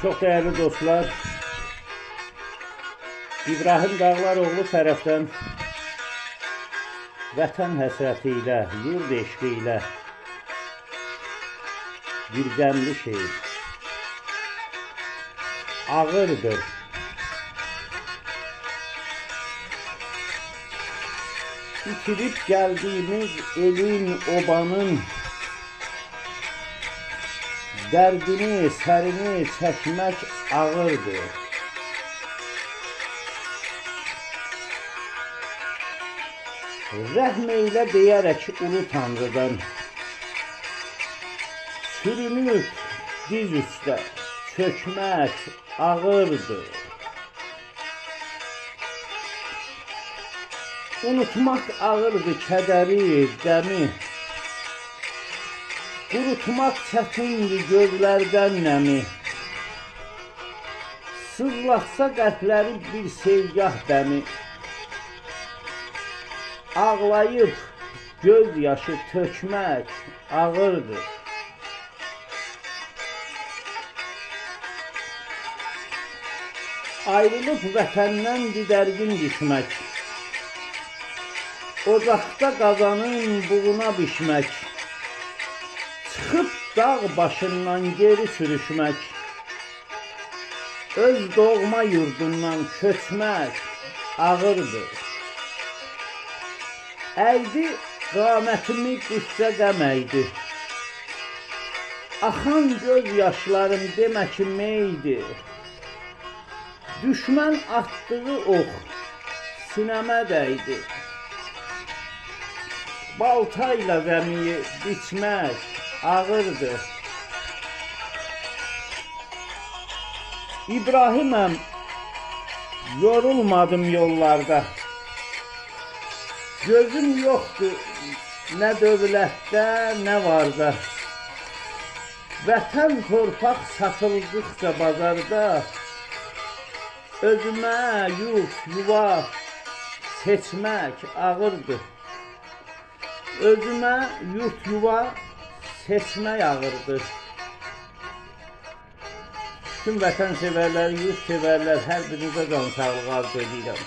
Çox dəyərli dostlar, İbrahim Dağlaroğlu tərəfdən vətən həsrəti ilə, yurd eşqi ilə bir qəmli şeir. Ağırdır. İtirib gəldiyimiz elin, obanın dərdini, sərini çəkmək ağırdır. Rəhm eylə deyərək ulu Tanrıdan, sürünüb diz üstə çökmək ağırdır. Unutmaq ağırdır kədəri, qəmi, qurutmaq çətindir gözlərdən nəmi. Sızlatsa qəlbləri bir sevgah dəmi, ağlayıb göz yaşı tökmək ağırdır. Ayrılıb vətəndən didərgin düşmək, ocaqda qazanın buğuna bişmək, çıxıb dağ başından geri sürüşmək, öz doğma yurdundan köçmək ağırdır. Əydi qamətimi qüssə qəm əydi, axan göz yaşlarım demə ki meydi, düşmən atdığı ox sinəmə dəydi, baltayla zəmiyi biçmək ağırdır. İbrahiməm, yorulmadım yollarda, gözüm yoxdur nə dövlətdə, nə varda. Vətən torpaq satıldıqca bazarda, özümə yurt, yuva seçmək ağırdır. Özümə yurt, yuva seçmək ağırdır. Bütün vətən sevərlər, yurt sevərlər, hər birinizə can sağlığı arzu edirəm.